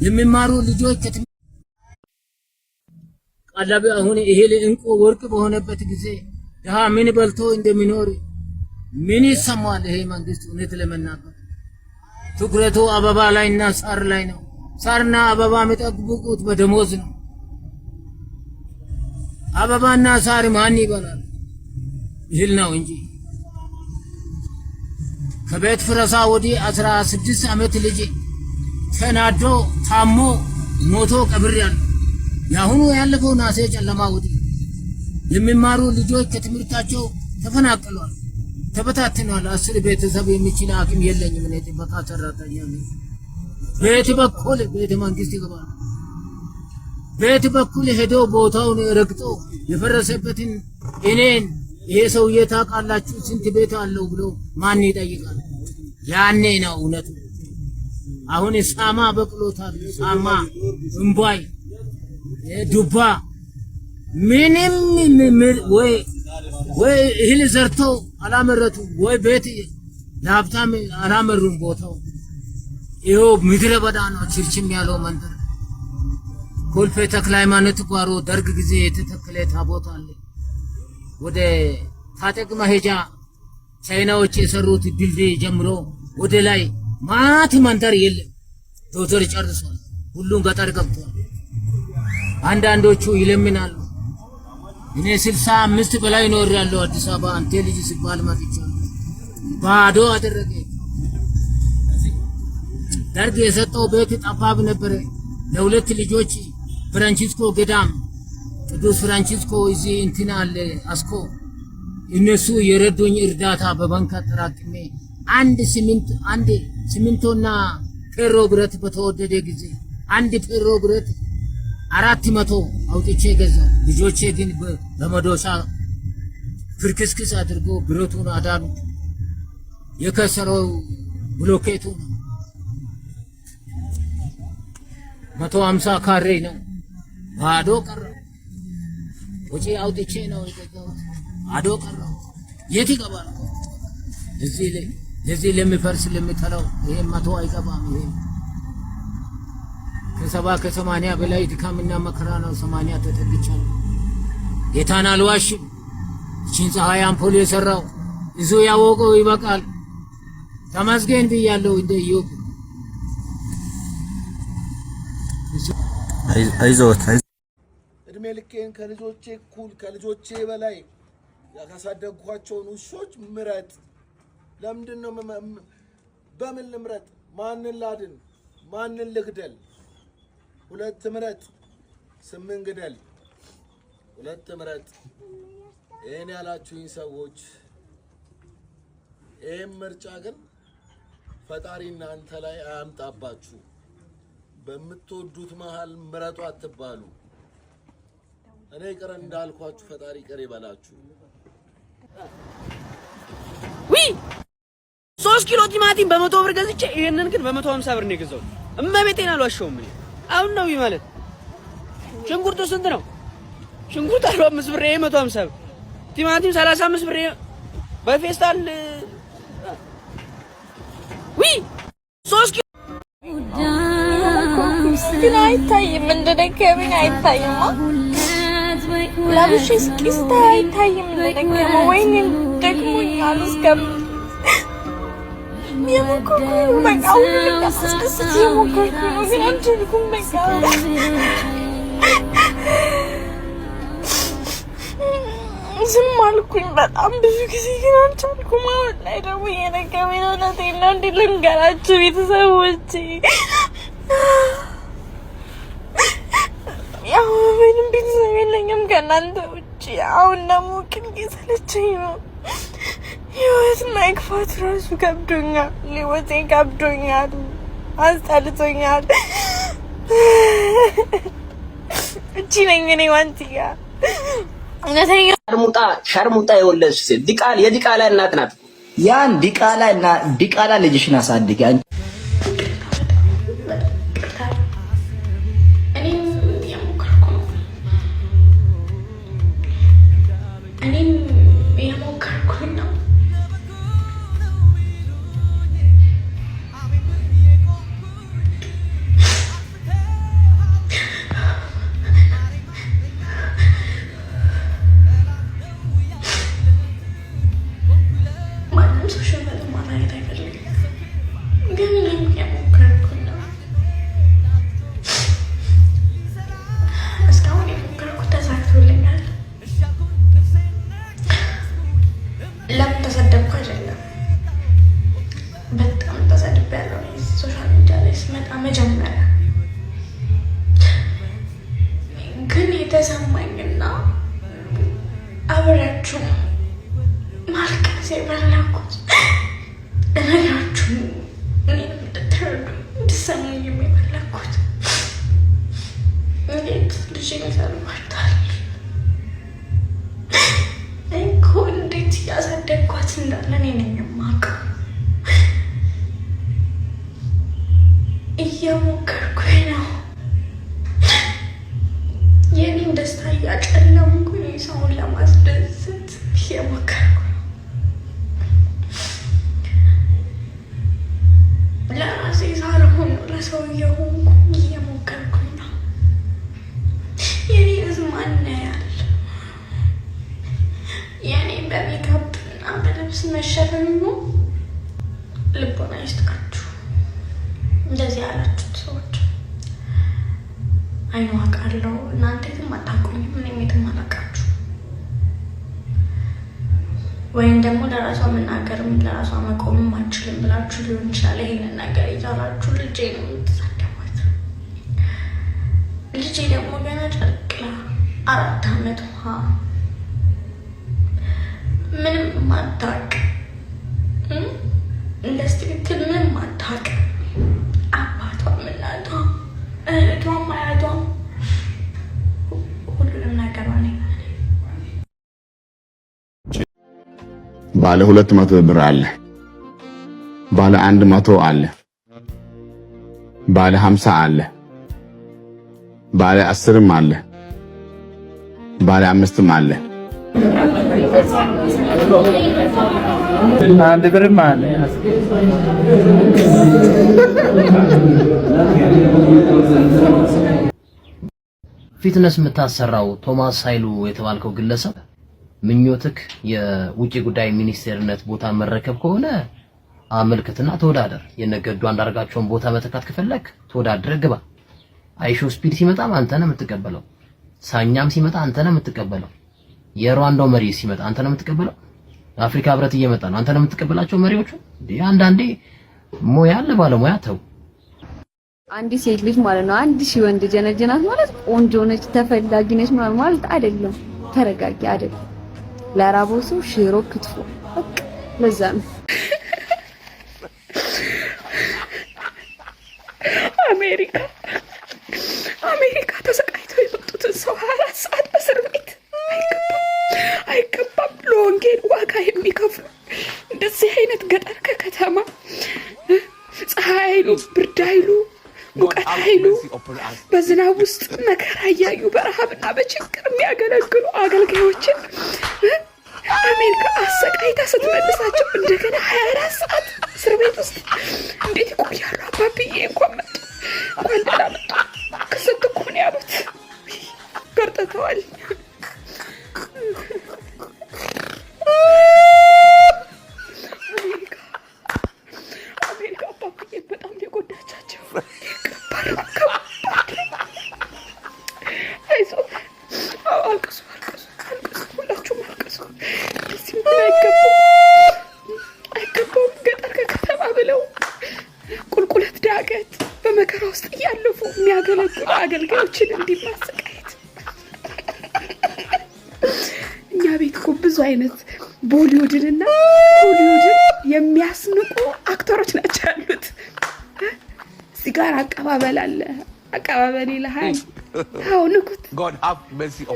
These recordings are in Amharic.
የሚማሩ ልጆች ቀለብ አሁን እህል እንቁ ወርቅ በሆነበት ጊዜ ድሃ ምን በልቶ እንደሚኖር ምን ይሰማዋል? ይሄ መንግስት እውነት ለመናገር ትኩረቱ አበባ ላይና ሳር ላይ ነው። ሳርና አበባ የሚጠብቁት በደሞዝ ነው። አበባና ሳር ማን ይበላል? እህል ነው እንጂ። ከቤት ፍረሳ ወዲህ 16 ዓመት ልጅ ተናዶ ታሞ ሞቶ ቀብሬያለሁ። የአሁኑ ያለፈው ናሴ ጨለማ ወዲህ የሚማሩ ልጆች ከትምህርታቸው ተፈናቅሏል፣ ተበታትኗል። 10 ቤተሰብ የሚችል አቅም የለኝም። እኔ ጥበቃ ሰራተኛ ነኝ። ቤት በኩል ቤተ መንግስት ይገባል። ቤት በኩል ሄዶ ቦታውን ረግጦ የፈረሰበትን እኔን ይሄ ሰውዬ ታውቃላችሁ ስንት ቤት አለው ብሎ ማን ይጠይቃል? ያኔ ነው እውነቱ። አሁን ሳማ በቅሎታል። ሳማ፣ እምቧይ፣ ዱባ ምንም ወይ እህል ዘርቶ አላመረቱ ወይ ቤት ለሀብታም አላመሩም። ቦታው ይኸው ምድረ በዳ ነው። ችርችም ያለው መንደር ኮልፌ ተክለ ሃይማኖት ጓሮ ደርግ ጊዜ የተተከለ ታቦት አለ። ወደ ታጠቅ መሄጃ ቻይናዎች የሰሩት ድልድይ ጀምሮ ወደ ላይ ማት መንደር የለም። ዶዘር ጨርሷል። ሁሉም ገጠር ገብቷል። አንዳንዶቹ ይለምናሉ። እኔ 65 በላይ ኖር ያለው አዲስ አበባ አንቴ ልጅ ሲባል መጥቻለሁ። ባዶ አደረገ። ደርግ የሰጠው ቤት ጠባብ ነበረ። ለሁለት ልጆች ፍራንቺስኮ ገዳም ቅዱስ ፍራንቺስኮ እዚህ እንትን አለ አስኮ እነሱ የረዱኝ እርዳታ በባንክ አጠራቅሜ አንድ ሲሚንቶና ፌሮ ብረት በተወደደ ጊዜ አንድ ፌሮ ብረት 400 አውጥቼ ገዛው። ልጆቼ ግን በመዶሻ ፍርክስክስ አድርጎ ብረቱን አዳኑት። የከሰረው ብሎኬቱ ነው። 150 ካሬ ነው። ባዶ ቀረ። ወጪ አውጥቼ ነው የገዛሁት። ባዶ ቀረ። የት ይገባል? እዚህ ለዚህ ለሚፈርስ ለሚጠላው ይሄ 100 አይገባም። ይሄ ከ70 ከ80 በላይ ድካምና መከራ ነው። 80 ተጠግቻለሁ። ጌታን አልዋሽም። ይህችን ፀሐይ አምፖል የሰራው እዙ ያወቀው ይበቃል። ተመስገን ብያለሁ እንደ ኢዮብ። አይዞት። እድሜ ልኬን ከልጆቼ እኩል ከልጆቼ በላይ ያሳደግኳቸውን ውሾች ምረጥ። ለምንድን ነው? በምን ልምረጥ? ማንን ላድን? ማንን ልግደል? ሁለት ምረጥ፣ ስምንት ግደል። ሁለት ምረጥ። ይህን ያላችሁኝ ሰዎች ይህም ምርጫ ግን ፈጣሪ እናንተ ላይ አያምጣባችሁ። በምትወዱት መሀል ምረጡ አትባሉ። እኔ ይቅር እንዳልኳችሁ ፈጣሪ ይቅር ይበላችሁ። ዊ 3 ኪሎ ቲማቲም በ100 ብር ገዝቼ ይሄንን ግን በ150 ብር ነው የገዛሁት። እመቤቴን አልዋሸሁም። እኔ አሁን ነው ማለት ሽንኩርቱ ስንት ነው? ሽንኩርት 45 ብር፣ ይሄ 150 ብር። ቲማቲም 35 ብር በፌስታል ዊ 3 ኪሎ ግን አይታይም፣ እንደደከመኝ አይታይም። ለብሼ እስኪስታ አይታይም እንደደከመ። ወይኔ ደክሞኛል እስከምል የሞከርኩ ነው። በቃ ሁሉንም ለማስደሰት የሞከርኩ ነው፣ ግን አልቻልኩም። በቃ ዝም አልኩኝ በጣም ብዙ ጊዜ፣ ግን አልቻልኩም። አሁን ላይ ደግሞ እየደከመኝ ነው። እውነቴን ነው። እንዲህ ልንገራችሁ ቤተሰቦቼ፣ ያው ምንም ቤተሰብ የለኝም ከእናንተ ውጭ። አሁን ደግሞ ግን እየሰለቸኝ ነው። ህይወት መግፋት ራሱ ከብዶኛል። ህይወቴ ከብዶኛል፣ አስጠልቶኛል። እቺ ነኝ እኔ ዋንትያ እውነተኛ። ሸርሙጣ ሸርሙጣ የወለድሽ ሴት ዲቃላ የዲቃላ እናት ናት። ያን ዲቃላ እና ዲቃላ ልጅሽን አሳድጊ። እኔም እየሞከርኩ ነው። እኔም እየሞከርኩኝ ነው። መጀመሪያ ግን የተሰማኝና አብሬያችሁ ማልቀስ የፈለኩት እነግራችሁ እኔንም እንድትረዱ እንድሰሙኝ የፈለኩት እንዴት ልጄን ይሰድቧታል እኮ፣ እንዴት እያሳደግኳት እንዳለ እኔ ነኝ የማውቀው። እየሞከርኩኝ ነው። የኔን ደስታ እያጨለምኩኝ ሰውን ለማስደሰት እየሞከርኩ ነው። ለራሴ ሳልሆን ለሰው እየሆንኩ እየሞከርኩኝ ነው። የኔንስ ማን ያያል? የኔ በሜካፕ እና በልብስ መሸፈን ነው። ልቦና ይስጣችሁ እንደዚህ ያላችሁት ሰዎች። አይኑ አውቃለሁ። እናንተ የትም አታውቁኝም፣ እኔም የትም አላውቃችሁ። ወይም ደግሞ ለራሷ መናገርም ለራሷ መቆምም አችልም ብላችሁ ሊሆን ይችላል። ይሄንን ነገር እያላችሁ ልጄ ነው የምትሳደቧት። ልጄ ደግሞ ገና ጨቅላ 4 ዓመቷ፣ ምንም ማታውቅ፣ እንደስትክክል ምንም ማታውቅ፣ አባቷም እናቷም እህቷም አያቷም ሁሉንም ነገሯ ነኝ። ባለ 200 ብር አለ፣ ባለ 100 አለ፣ ባለ 50 አለ፣ ባለ 10ም አለ፣ ባለ 5ም አለ። 1 ብርም አለ። Fitness የምታሰራው ቶማስ ኃይሉ የተባልከው ግለሰብ፣ ምኞትክ የውጭ ጉዳይ ሚኒስቴርነት ቦታ መረከብ ከሆነ አመልክትና ተወዳደር። የነገዱ አንዳርጋቸውን ቦታ መተካት ከፈለክ ተወዳድረህ ግባ። አይሾ ስፒድ ሲመጣም አንተ ነህ የምትቀበለው። ሳኛም ሲመጣ አንተ ነህ የምትቀበለው። የሩዋንዳው መሪ ሲመጣ አንተ ነህ የምትቀበለው። አፍሪካ ህብረት እየመጣ ነው፣ አንተ ነህ የምትቀበላቸው መሪዎቹ። እንዴ፣ አንዳንዴ ሙያ ለባለሙያ ተው። አንዲት ሴት ልጅ ማለት ነው 1000 ወንድ ጀነጀናት ማለት ቆንጆ ነች፣ ተፈላጊ ነች ማለት አይደለም። ተረጋጊ፣ አይደለም። ለራበው ሰው ሽሮ ክትፎ በቃ ለዛ ነው። አሜሪካ አሜሪካ ተሰቃይተው የመጡትን ሰው 24 ሰዓት በእስር ቤት አይገባም፣ አይገባም። ለወንጌል ዋጋ የሚከፍሉ እንደዚህ አይነት ገጠር ከከተማ ፀሐይ አይሉ፣ ብርድ አይሉ፣ ሙቀት አይሉ፣ በዝናብ ውስጥ መከራ እያዩ በረሃብና በችግር የሚያገለግሉ አገልጋዮችን አሜሪካ አሰቃይታ ስትመልሳቸው እንደገና 24 ሰዓት እስር ቤት ውስጥ እንዴት ይቆያሉ? አባብዬ እንኳን መጡ፣ እንኳን ደህና መጡ። ክስት እኮ ነው ያሉት። ገርጥተዋል። አሜሪካ አሜሪካ አባብዬ በጣም ነው የጎዳቻቸው። ከባድ ነው፣ ከባድ ነው። አይዞህ፣ አልቅሱ፣ አልቅሱ፣ አልቅሱ፣ ሁላችሁም አልቅሱ። እንደዚህ መሆን አይገባም፣ አይገባውም። ገጠር ከከተማ ብለው ቁልቁለት ዳገት በመከራ ውስጥ እያለፉ የሚያገለግሉ አገልጋዮችን እንዲህ ማሰቃየት። እኛ ቤት እኮ ብዙ አይነት ቦሊውድንና ሆሊውድን የሚያስንቁ actor ኦች ናቸው ያሉት። እዚህ ጋር አቀባበል አለ። አቀባበል ይልሃል። አዎ ንኩት፣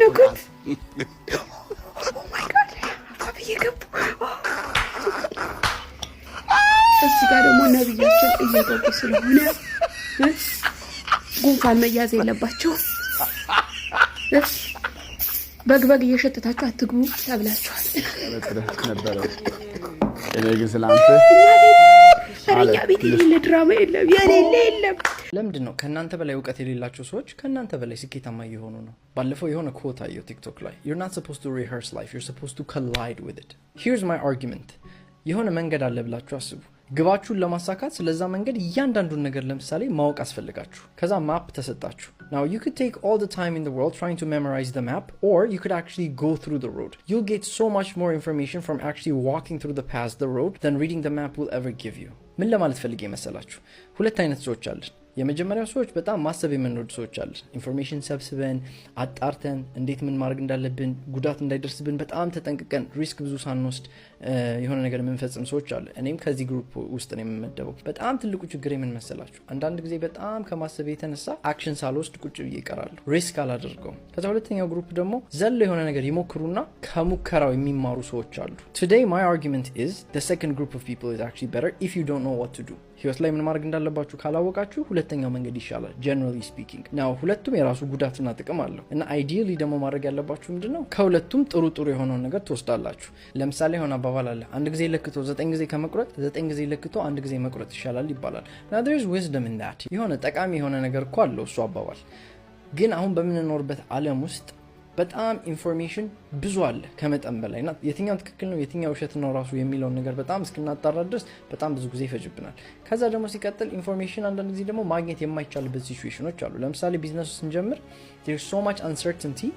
ንኩት። Oh my God፣ አባብዬ ገቡ። እዚህ ጋር ደግሞ ነብያችን እየገቡ ስለሆነ ጉንፋን መያዝ የለባቸውም። በግ በግ እየሸተታችሁ አትግቡ ተብላችኋል። ነበረ። እኔ ግን ስለአንተ ኧረ እኛ ቤት የሌለ ድራማ የለም፣ የሌለ የለም። ለምንድን ነው ከእናንተ በላይ እውቀት የሌላቸው ሰዎች ከእናንተ በላይ ስኬታማ እየሆኑ ነው? ባለፈው የሆነ quote አየሁ ቲክቶክ ላይ፣ "You're not supposed to rehearse life, you're supposed to collide with it." Here's my argument። የሆነ መንገድ አለ ብላችሁ አስቡ። ግባችሁን ለማሳካት ስለዛ መንገድ እያንዳንዱን ነገር ለምሳሌ ማወቅ አስፈልጋችሁ። ከዛ map ተሰጣችሁ። Now you could take all the time in the world trying to memorize the map, or you could actually go through the road. You'll get so much more information from actually walking through the path, the road, than reading the map will ever give you. ምን ለማለት ፈልጌ መሰላችሁ? ሁለት አይነት ሰዎች አለን። የመጀመሪያው ሰዎች በጣም ማሰብ የምንወድ ሰዎች አለን። Information ሰብስበን አጣርተን እንዴት ምን ማድረግ እንዳለብን፣ ጉዳት እንዳይደርስብን በጣም ተጠንቅቀን፣ risk ብዙ ሳንወስድ የሆነ ነገር የምንፈጽም ሰዎች አለ። እኔም ከዚህ group ውስጥ ነው የምመደበው። በጣም ትልቁ ችግር ምን መሰላችሁ? አንዳንድ ጊዜ በጣም ከማሰብ የተነሳ action ሳልወስድ ቁጭ ብዬ እቀራለሁ። Risk አላደርገውም። ከዛ ሁለተኛው group ደግሞ ዘለው የሆነ ነገር ይሞክሩና ከሙከራው የሚማሩ ሰዎች አሉ። Today my argument is the second group of people is actually better if you don't know what to do። ህይወት ላይ ምን ማድረግ እንዳለባችሁ ካላወቃችሁ ሁለተኛው መንገድ ይሻላል፣ generally speaking። Now ሁለቱም የራሱ ጉዳትና ጥቅም አለው እና ideally ደግሞ ማድረግ ያለባችሁ ምንድን ነው? ከሁለቱም ጥሩ ጥሩ የሆነውን ነገር ትወስዳላችሁ። ለምሳሌ የሆነ አባባል አለ፣ አንድ ጊዜ ለክቶ ዘጠኝ ጊዜ ከመቁረጥ ዘጠኝ ጊዜ ለክቶ አንድ ጊዜ መቁረጥ ይሻላል ይባላል። Now there is wisdom in that። የሆነ ጠቃሚ የሆነ ነገር እኮ አለው እሱ አባባል። ግን አሁን በምንኖርበት ዓለም ውስጥ በጣም information ብዙ አለ ከመጠን በላይ እና የትኛው ትክክል ነው፣ የትኛው ውሸት ነው ራሱ የሚለውን ነገር በጣም እስክናጣራ ድረስ በጣም ብዙ ጊዜ ይፈጅብናል። ከዛ ደግሞ ሲቀጥል information አንዳንድ ጊዜ ደግሞ ማግኘት የማይቻልበት ሲቹዌሽኖች አሉ። ለምሳሌ ቢዝነሱ ስንጀምር there's so much uncertainty፣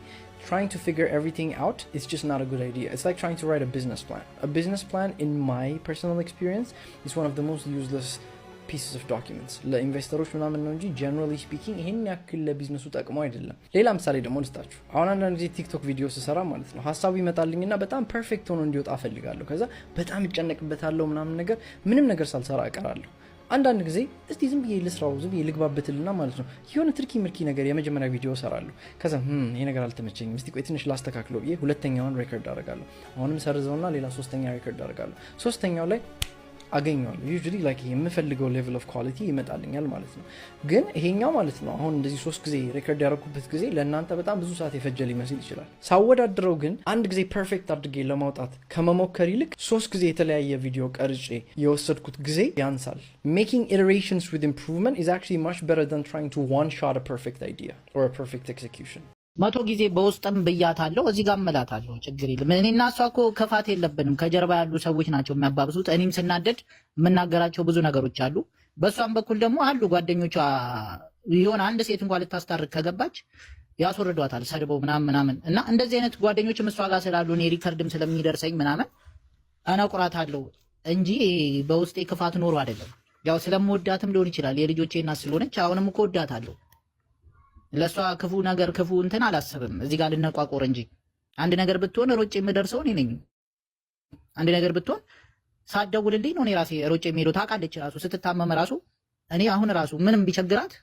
trying to figure everything out is just not a good idea. It's like trying to write a business plan. A business plan, in my personal experience, is one of the most useless pieces of documents። ለ investor ኦች ምናምን ነው እንጂ generally speaking ይሄን ያክል ለቢዝነሱ ጠቅሞ አይደለም። ሌላ ምሳሌ ደግሞ ልስጣችሁ። አሁን አንዳንድ ጊዜ ቲክቶክ ቪዲዮ ስሰራ ማለት ነው ሀሳቡ ይመጣልኝና በጣም perfect ሆኖ እንዲወጣ እፈልጋለሁ። ከዛ በጣም እጨነቅበታለሁ ምናምን ነገር፣ ምንም ነገር ሳልሰራ እቀራለሁ። አንዳንድ ጊዜ እስቲ ዝም ብዬ ልስራው፣ ዝም ብዬ ልግባበትልና ማለት ነው የሆነ ትርኪ ምርኪ ነገር የመጀመሪያ ቪዲዮ እሰራለሁ። ከዛ ይሄ ነገር አልተመቸኝም፣ እስቲ ቆይ ትንሽ ላስተካክለው ብዬ ሁለተኛውን record አደርጋለሁ። አሁንም ሰርዘውና ሌላ ሶስተኛ record አደርጋለሁ። ሶስተኛው ላይ አገኘዋለሁ። Usually like የምፈልገው level of quality ይመጣልኛል ማለት ነው። ግን ይሄኛው ማለት ነው አሁን እንደዚህ ሶስት ጊዜ record ያደረኩበት ጊዜ ለእናንተ በጣም ብዙ ሰዓት የፈጀ ሊመስል ይችላል። ሳወዳድረው ግን አንድ ጊዜ perfect አድርጌ ለማውጣት ከመሞከር ይልቅ ሶስት ጊዜ የተለያየ ቪዲዮ ቀርጬ የወሰድኩት ጊዜ ያንሳል። Making iterations with improvement is actually much better than trying to one shot a perfect idea or a perfect execution. 100 ጊዜ በውስጥም ብያታለሁ፣ እዚህ ጋር እምላታለሁ። ችግር የለም። እኔና እሷ እኮ ክፋት የለብንም። ከጀርባ ያሉ ሰዎች ናቸው የሚያባብሱት። እኔም ስናደድ የምናገራቸው ብዙ ነገሮች አሉ። በእሷም በኩል ደግሞ አሉ ጓደኞቿ። የሆነ አንድ ሴት እንኳን ልታስታርቅ ከገባች ያስወርዷታል ሰድበው ምናምን ምናምን። እና እንደዚህ አይነት ጓደኞችም እሷ ጋር ስላሉ እኔ record ም ስለሚደርሰኝ ምናምን እነቁራታለሁ እንጂ በውስጤ ክፋት ኖሮ አይደለም። ያው ስለምወዳትም ሊሆን ይችላል፣ የልጆቼ እናት ስለሆነች አሁንም እኮ ወዳታለሁ። ለእሷ ክፉ ነገር ክፉ እንትን አላስብም። እዚህ ጋር ልነቋቆር እንጂ አንድ ነገር ብትሆን ሮጬ የምደርሰው እኔ ነኝ። አንድ ነገር ብትሆን ሳትደውልልኝ ነው እኔ ራሴ ሮጬ የምሄደው። ታውቃለች፣ ራሱ ስትታመም ራሱ እኔ አሁን ራሱ ምንም ቢቸግራት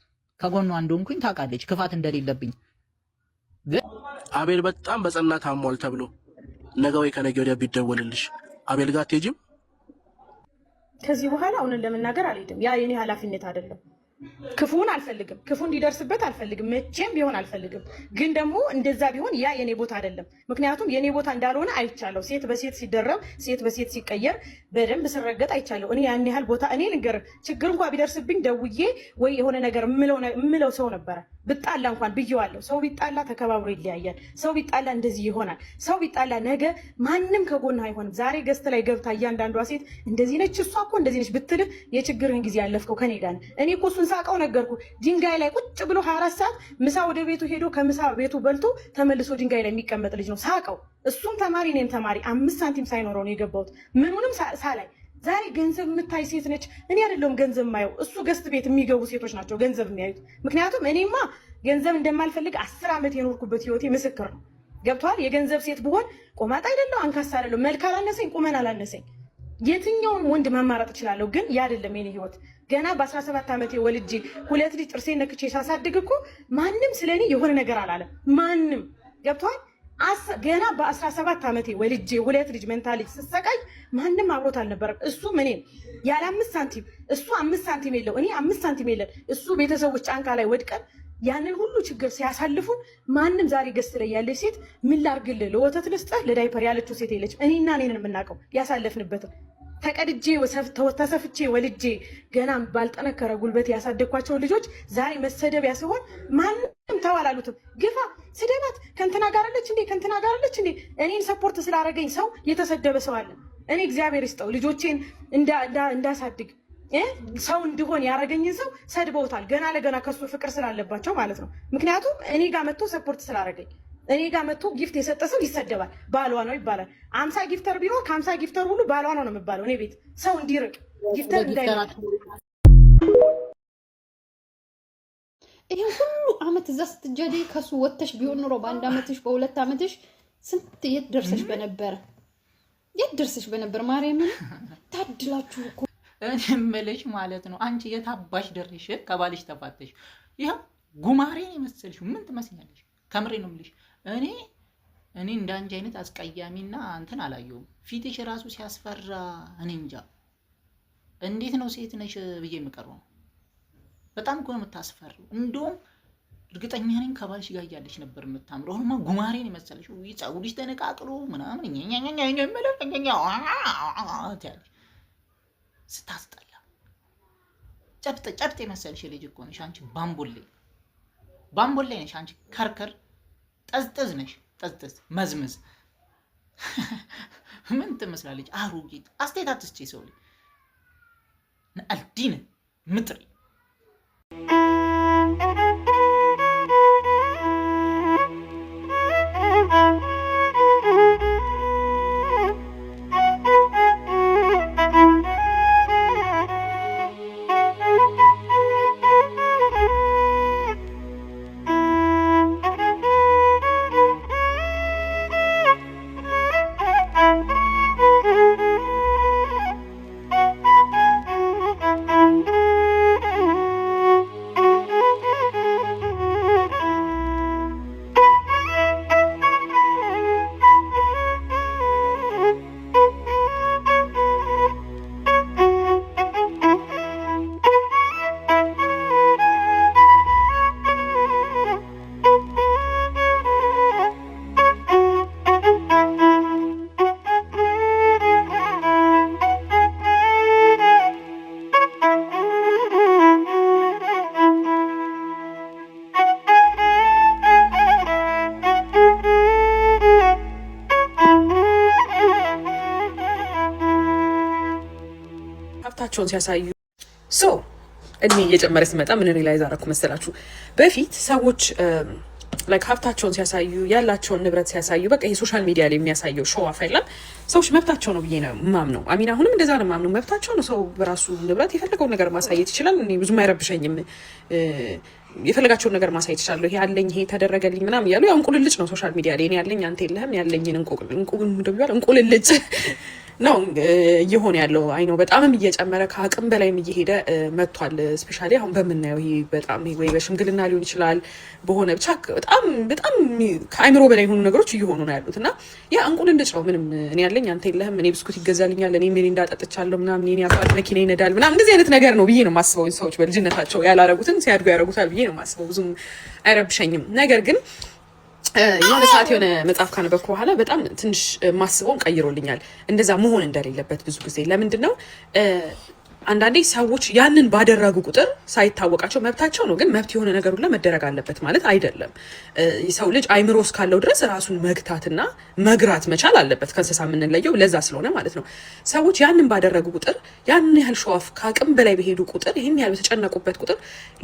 ከጎኗ እንደሆንኩኝ ታውቃለች፣ ክፋት እንደሌለብኝ። ግን አቤል በጣም በጸና ታሟል ተብሎ ነገ ወይ ከነገ ወዲያ ቢደወልልሽ አቤል ጋር አትሄጂም? ከዚህ በኋላ እውነት ለመናገር አልሄድም። ያ የኔ ኃላፊነት አይደለም። ክፉን አልፈልግም። ክፉ እንዲደርስበት አልፈልግም። መቼም ቢሆን አልፈልግም። ግን ደግሞ እንደዛ ቢሆን ያ የኔ ቦታ አይደለም። ምክንያቱም የኔ ቦታ እንዳልሆነ አይቻለሁ። ሴት በሴት ሲደረብ፣ ሴት በሴት ሲቀየር በደንብ ስረገጥ አይቻለሁ። እኔ ያን ያህል ቦታ እኔ ልንገር፣ ችግር እንኳ ቢደርስብኝ ደውዬ ወይ የሆነ ነገር የምለው ሰው ነበረ። ብጣላ እንኳን ብዬዋለሁ። ሰው ቢጣላ ተከባብሮ ይለያያል። ሰው ቢጣላ እንደዚህ ይሆናል። ሰው ቢጣላ ነገ ማንም ከጎንህ አይሆንም። ዛሬ guest ላይ ገብታ እያንዳንዷ ሴት እንደዚህ ነች፣ እሷ እኮ እንደዚህ ነች ብትልህ የችግርህን ጊዜ ያለፍከው ከኔ ጋር ነህ። እኔ እኮ እሱን ሳቀው ነገርኩ። ድንጋይ ላይ ቁጭ ብሎ 24 ሰዓት ምሳ ወደ ቤቱ ሄዶ ከምሳ ቤቱ በልቶ ተመልሶ ድንጋይ ላይ የሚቀመጥ ልጅ ነው። ሳቀው። እሱም ተማሪ እኔም ተማሪ፣ 5 ሳንቲም ሳይኖረው ነው የገባሁት ምኑንም ሳላይ። ዛሬ ገንዘብ የምታይ ሴት ነች። እኔ አይደለሁም ገንዘብ የማየው፣ እሱ guest ቤት የሚገቡ ሴቶች ናቸው ገንዘብ የሚያዩት። ምክንያቱም እኔማ ገንዘብ እንደማልፈልግ 10 ዓመት የኖርኩበት ህይወቴ ምስክር ነው። ገብቶሃል። የገንዘብ ሴት ብሆን ቆማጣ አይደለሁ፣ አንካሳ አይደለሁ፣ መልክ አላነሰኝ፣ ቁመን አላነሰኝ። የትኛውን ወንድ ማማረጥ እችላለሁ። ግን ያ አይደለም የኔ ህይወት። ገና በ17 ዓመቴ ወልጄ ሁለት ልጅ ጥርሴን ነክቼ ሳሳድግ እኮ ማንም ስለ እኔ የሆነ ነገር አላለም። ማንም፣ ገብቶሃል። ገና በ17 ዓመቴ ወልጄ ሁለት ልጅ፣ መንታ ልጅ ስሰቃይ ማንም አብሮት አልነበረም። እሱም እኔም ያለ 5 ሳንቲም፣ እሱ 5 ሳንቲም የለው፣ እኔ 5 ሳንቲም የለን። እሱ ቤተሰቦች ጫንቃ ላይ ወድቀን ያንን ሁሉ ችግር ሲያሳልፉን ማንም ዛሬ guest ላይ ያለች ሴት ምን ላርግልህ፣ ለወተት ልስጥህ፣ ለዳይፐር ያለችው ሴት የለችም። እኔና እኔንን የምናውቀው ያሳለፍንበትን። ተቀድጄ ተሰፍቼ ወልጄ ገና ባልጠነከረ ጉልበት ያሳደግኳቸውን ልጆች ዛሬ መሰደቢያ ሲሆን ማንም ተው አላሉትም። ግፋ፣ ስደባት፣ ከእንትና ጋር አለች እንዴ፣ ከእንትና ጋር አለች እንዴ። እኔን support ስላደረገኝ ሰው የተሰደበ ሰው አለ። እኔ እግዚአብሔር ይስጠው፣ ልጆቼን እንዳሳድግ ሰው እንድሆን ያደረገኝን ሰው ሰድበውታል። ገና ለገና ከሱ ፍቅር ስላለባቸው ማለት ነው። ምክንያቱም እኔ ጋር መጥቶ support ስላደረገኝ፣ እኔ ጋር መጥቶ gift የሰጠ ሰው ይሰደባል። ባሏ ነው ይባላል። 50 gifter ቢኖር ከ50 gifter ሁሉ ባሏ ነው ነው የሚባለው። እኔ ቤት ሰው እንዲርቅ gifter እንዳይመጣ። ይህን ሁሉ አመት እዛ ስትጃጃይ ከሱ ወጥተሽ ቢሆን ኖሮ በአንድ አመትሽ በ2 አመትሽ ስንት የት ደርሰሽ በነበረ፣ የት ደርሰሽ በነበር። ማርያምን ታድላችሁ እኮ። እኔ የምልሽ ማለት ነው፣ አንቺ የት አባሽ ደርሽ? ከባልሽ ተፋተሽ ይኸው ጉማሬን የመሰልሽ ምን ትመስኛለሽ? ከምሬ ነው የምልሽ። እኔ እንደ አንቺ አይነት አስቀያሚና እንትን አላየሁም። ፊትሽ ራሱ ሲያስፈራ። እኔ እንጃ እንዴት ነው ሴት ነሽ ብዬ የምቀርበው። በጣም እኮ ነው የምታስፈሪው። እንደውም እርግጠኛ ነኝ ከባልሽ ጋር እያለሽ ነበር የምታምረው። አሁንማ ጉማሬን የመሰለሽ፣ ፀጉርሽ ተነቃቅሎ ምናምን ትያለሽ። ስታስጠላ፣ ጨብጥ ጨብጥ የመሰልሽ ልጅ እኮ ነሽ አንቺ። ባምቦሌ ባምቦሌ ነሽ አንቺ። ከርከር ጠዝጠዝ ነሽ። ጠዝጠዝ መዝመዝ ምን ትመስላለች? አሮጊት፣ አስተያየት አትስጪ። ሰው ልጅ አልዲን ምጥሪ። ሀብታቸውን ሲያሳዩ፣ so እድሜ እየጨመረ ሲመጣ ምን realize አደረኩ መሰላችሁ? በፊት ሰዎች like ሀብታቸውን ሲያሳዩ፣ ያላቸውን ንብረት ሲያሳዩ፣ በቃ ይሄ social media ላይ የሚያሳየው show off የለም፣ ሰዎች መብታቸው ነው ብዬ ነው ማምነው። I mean አሁንም እንደዛ ነው ማምነው። መብታቸው ነው። ሰው በራሱ ንብረት የፈለገውን ነገር ማሳየት ይችላል። እኔ ብዙም አይረብሸኝም። የፈለጋቸውን ነገር ማሳየት ይችላሉ። ይሄ አለኝ፣ ይሄ ተደረገልኝ ምናምን እያሉ፣ ያው እንቁልልጭ ነው social media ላይ፣ እኔ ያለኝ አንተ የለህም፣ ያለኝን እንቁልልጭ ነው እየሆነ ያለው። I know በጣምም እየጨመረ ከአቅም በላይም እየሄደ መጥቷል። Especially አሁን በምናየው ይሄ በጣም ወይ በሽምግልና ሊሆን ይችላል፣ በሆነ ብቻ በጣም በጣም ከአይምሮ በላይ የሆኑ ነገሮች እየሆኑ ነው ያሉት። እና ያ እንቁልልጭ ነው። ምንም እኔ ያለኝ አንተ የለህም፣ እኔ ብስኩት ይገዛልኛል፣ እኔ ሚሪንዳ ጠጥቻለሁ ምናምን፣ እኔ አባት መኪና ይነዳል ምናምን፣ እንደዚህ አይነት ነገር ነው ብዬ ነው የማስበው። ሰዎች በልጅነታቸው ያላረጉትን ሲያድጉ ያደረጉታል ብዬ ነው የማስበው። ብዙም አይረብሸኝም። ነገር ግን የሆነ ሰዓት የሆነ መጽሐፍ ካነበብኩ በኋላ በጣም ትንሽ ማስበውን ቀይሮልኛል። እንደዛ መሆን እንደሌለበት። ብዙ ጊዜ ለምንድን ነው አንዳንዴ ሰዎች ያንን ባደረጉ ቁጥር ሳይታወቃቸው፣ መብታቸው ነው፣ ግን መብት የሆነ ነገር ሁላ መደረግ አለበት ማለት አይደለም። የሰው ልጅ አይምሮ እስካለው ድረስ ራሱን መግታትና መግራት መቻል አለበት። ከእንስሳ የምንለየው ለዛ ስለሆነ ማለት ነው። ሰዎች ያንን ባደረጉ ቁጥር፣ ያንን ያህል show off ከአቅም በላይ በሄዱ ቁጥር፣ ይህን ያህል በተጨነቁበት ቁጥር፣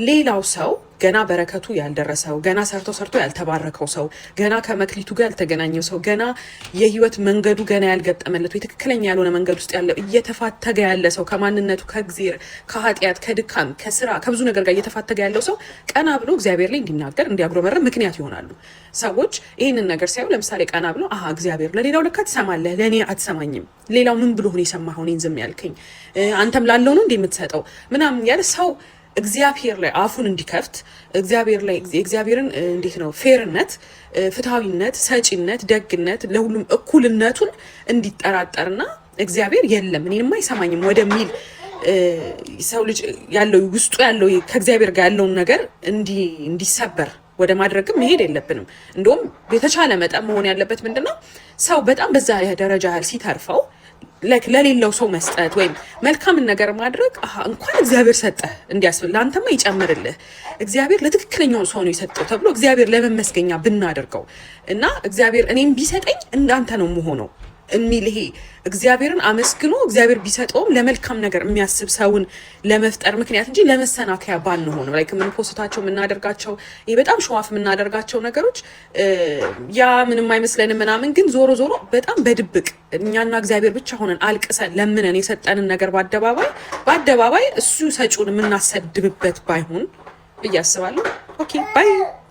ሌላው ሰው፣ ገና በረከቱ ያልደረሰው፣ ገና ሰርቶ ሰርቶ ያልተባረከው ሰው፣ ገና ከመክሊቱ ጋር ያልተገናኘው ሰው፣ ገና የህይወት መንገዱ ገና ያልገጠመለት ወይ ትክክለኛ ያልሆነ መንገድ ውስጥ ያለው፣ እየተፋተገ ያለ ሰው፣ ከማንነቱ፣ ከእግዜር፣ ከኃጢአት፣ ከድካም፣ ከስራ፣ ከብዙ ነገር ጋር እየተፋተገ ያለው ሰው ቀና ብሎ እግዚአብሔር ላይ እንዲናገር፣ እንዲያጉረመርም ምክንያት ይሆናሉ። ሰዎች ይህንን ነገር ሲያዩ ለምሳሌ ቀና ብሎ አሀ እግዚአብሔር ለሌላው ለካ ትሰማለህ፣ ለእኔ አትሰማኝም፣ ሌላው ምን ብሎ ነው የሰማኸው እኔን ዝም ያልከኝ፣ አንተም ላለው ነው እንዴ የምትሰጠው ምናምን ያለ ሰው እግዚአብሔር ላይ አፉን እንዲከፍት፣ እግዚአብሔር ላይ እግዚአብሔርን እንዴት ነው fair ነት፣ ፍትሐዊነት፣ ሰጪነት፣ ደግነት፣ ለሁሉም እኩልነቱን እንዲጠራጠርና እግዚአብሔር የለም እኔንም አይሰማኝም ወደሚል፣ ሰው ልጅ ያለው ውስጡ ያለው ከእግዚአብሔር ጋር ያለውን ነገር እንዲሰበር ወደ ማድረግም መሄድ የለብንም። እንደውም የተቻለ መጠን መሆን ያለበት ምንድን ነው፣ ሰው በጣም በዛ ደረጃ ያህል ሲተርፈው ለሌለው ሰው መስጠት ወይም መልካምን ነገር ማድረግ እንኳን እግዚአብሔር ሰጠህ እንዲያስብል፣ ለአንተማ ይጨምርልህ፣ እግዚአብሔር ለትክክለኛው ሰው ነው የሰጠው ተብሎ እግዚአብሔር ለመመስገኛ ብናደርገው እና እግዚአብሔር እኔም ቢሰጠኝ እንዳንተ ነው የምሆነው የሚል፣ ይሄ እግዚአብሔርን አመስግኖ እግዚአብሔር ቢሰጠውም ለመልካም ነገር የሚያስብ ሰውን ለመፍጠር ምክንያት እንጂ ለመሰናከያ ባንሆንም፣ like የምን post ኣቸው፣ የምናደርጋቸው፣ ይሄ በጣም show off የምናደርጋቸው ነገሮች ያ ምንም አይመስለንም ምናምን፣ ግን ዞሮ ዞሮ በጣም በድብቅ እኛና እግዚአብሔር ብቻ ሆነን አልቅሰን ለምነን የሰጠንን ነገር በአደባባይ በአደባባይ እሱ ሰጪውን የምናሰድብበት ባይሆን ብዬ አስባለሁ። Okay, bye.